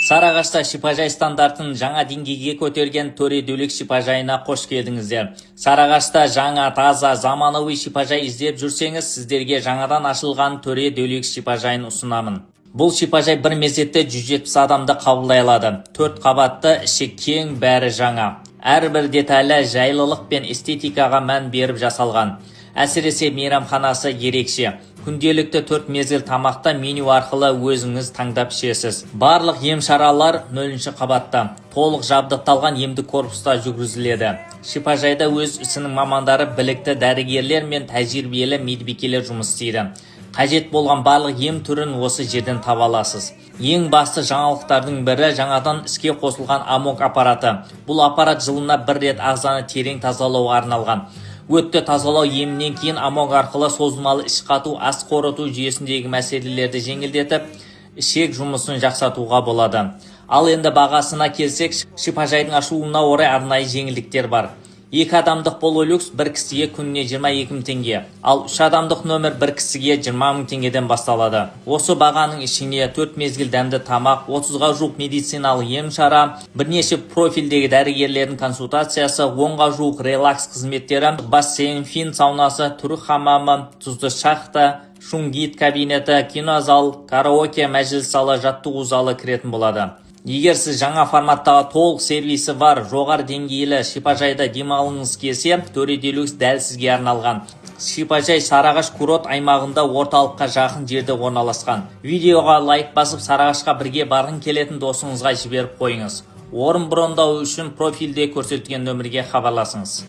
Сарыағашта шипажай стандартын жаңа деңгейге көтерген «Төре Делюкс» шипажайына қош келдіңіздер! Сарыағашта жаңа, таза, заманауи шипажай іздеп жүрсеңіз, сіздерге жаңадан ашылған «Төре Делюкс» шипажайын ұсынамын. Бұл шипажай бір мезетте 170 адамды қабылдай алады. Төрт қабатты, іші кең, бәрі жаңа. Әрбір деталі жайлылық пен эстетикаға мән беріп жасалған. Әсіресе мейрамханасы ерекше. Күнделікті төрт мезгіл тамақты меню арқылы өзіңіз таңдап ішесіз. Барлық ем-шаралар нөлінші қабатта, толық жабдықталған емдік корпуста жүргізіледі. Шипажайда өз ісінің мамандары, білікті дәрігерлер мен тәжірибелі медбикелер жұмыс істейді. Қажет болған барлық ем түрін осы жерден таба аласыз. Ең басты жаңалықтардың бірі – жаңадан іске қосылған АМОК аппараты. Бұл аппарат жылына бір рет ағзаны терең тазалауға арналған. Өтті тазалау емінен кейін АМОК арқылы созылмалы іш қату, ас қорыту жүйесіндегі мәселелерді жеңілдетіп, ішек жұмысын жақсартуға болады. Ал енді бағасына келсек, шипажайдың ашылуына орай арнайы жеңілдіктер бар. Екі адамдық полулюкс бір кісіге күніне 22 мың теңге, ал үш адамдық номер бір кісіге 20 мың теңгеден басталады. Осы бағаның ішіне төрт мезгіл дәмді тамақ, 30-ға жуық медициналық ем-шара, бірнеше профильдегі дәрігерлердің консультациясы, 10-ға жуық релакс қызметтері, бассейн, фин саунасы, түрік хамамы, тұзды шахта, шунгит кабинеті, кинозал, караоке, мәжіліс залы, жаттығу залы кіретін болады. Егер сіз жаңа форматтағы, толық сервисі бар, жоғары деңгейлі шипажайда демалғыңыз келсе, «Төре Делюкс» дәл сізге арналған. Шипажай Сарыағаш курорт аймағында, орталыққа жақын жерде орналасқан. Видеоға лайк басып, Сарыағашқа бірге барғың келетін досыңызға жіберіп қойыңыз. Орын брондау үшін профильде көрсетілген нөмірге хабарласыңыз.